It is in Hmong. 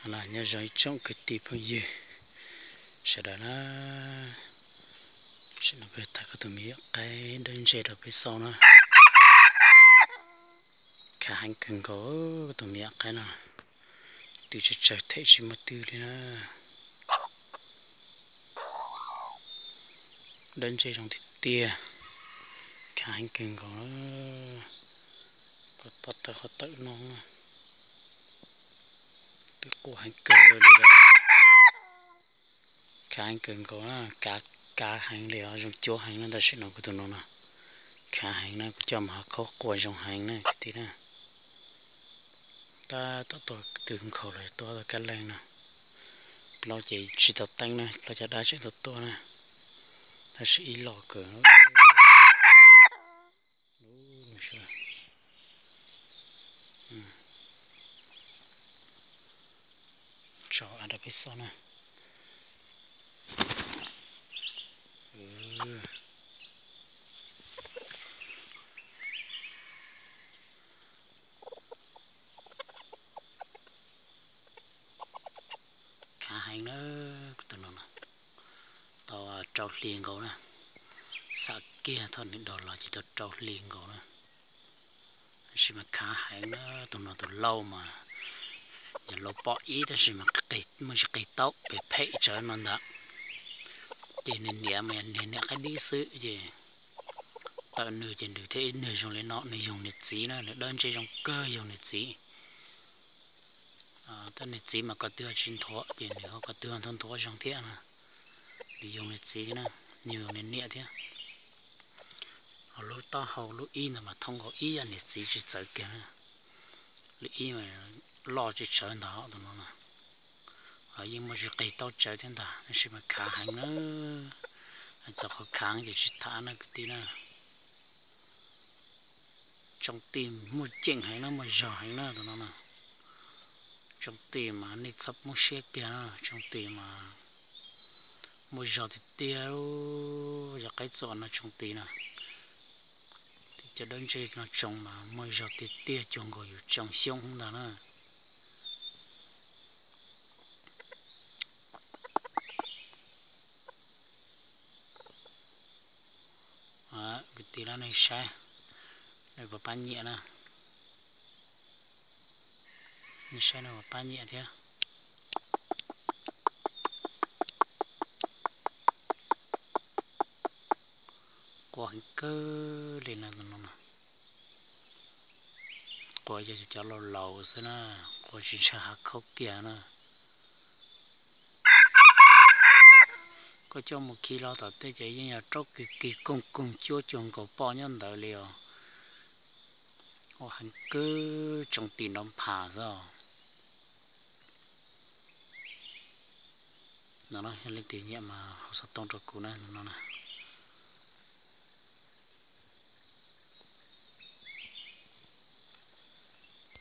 Nyob zoo ib tsoom kwv tij phooj ywg sawv daws na, tam sim no kuv tham kuv tus me nyuam qaib dawb ntseg rau peb xauj na. Khav heev kawg nkaus kuv tus me nyuam qaib no, twb tsawg tsawg them tsis muaj twg li na. Dawb ntseg zoo tiag tiag, khav heev kawg nkaus. Qhov pob tawb qhov tawm no twb quaj heev kawg li lawm. Khav heev kawg nkaus na, kav, kav heev li os, zoo cuab heev na. Tam sim no kuv tus no no khav heev na, kuv coj mus hav khaub quaj zoo heev na kwv tij na. Tab tom tuaj twg nkhaus los tuaj tau kab leej no. Plaub ces tsis tau teeb na, plaub caj dab tseem tuaj tuaj na, tab sis ib lo kawg. Tso av rau peb xauj na. Khav heev na, kuv tus no no tau rau hli nkaus na. Xam kiag thaum nws dog los ces tau rau hli nkaus na. Tab sis mas khav heev na, tus no tus lauj mas yog lauj poj ib tab sis mas muaj tsis qig taub pem phem tsawv no ntag. Ces nws niam mas yog niag niam qaib dib xwb ces tawm nws ces nws thiaj ib nws zoo li no, nws yoog nws txiv na, nws dawb ntseg zoo kawg yoog nws txiv. Tab nws txiv mas ko tw tsis nthuav ces nws ho ko tw nthuav nthuav zoo thiab na. Nws yoog nws txiv thiab na, nws yoog nws niam thiab. Ho lub taub hau lub ib ntawd mas thooj nkaus ib yam niam txiv tsis txawv kiag na. Lub ib mas loj tsis tshawv ntag tus no na. Yeej muaj tsis qig taub tsawv thiab ntag tab sis mas khav heev na. Txog qhov khav ces tsis tham na kwv tij na. Tsoom tim muaj ceem heev na, muaj zog heev na tus no na. Tsoom tim mas nej txhob poob siab kiag na, tsoom tim mas muaj zog tiag tiag, yog qaib txuas no tsoom tim na. Cov dawb ntseg no tsoom mas muaj zog tiag tiag, cuag nkaus yus tsoom xyoob ntag na. Kwv tij, nej saib, nej puas pab nyiam na? Nej saib nej puas pab nyiam thiab? Quaj heev kawg li no. Quaj yog cov laus laus xwb na, quaj tsis ntshai hav khaub kiag na. Koj coj mus khi los tom tej ces yeej yog raub kis kis koog koog cuab cuag nkaus poj nyob ntawd li os. Quaj heev kawg, tsoom tim nrov nphas xwb os. No yog leej twg nyiam mas hau xov tooj rau kuv na no na.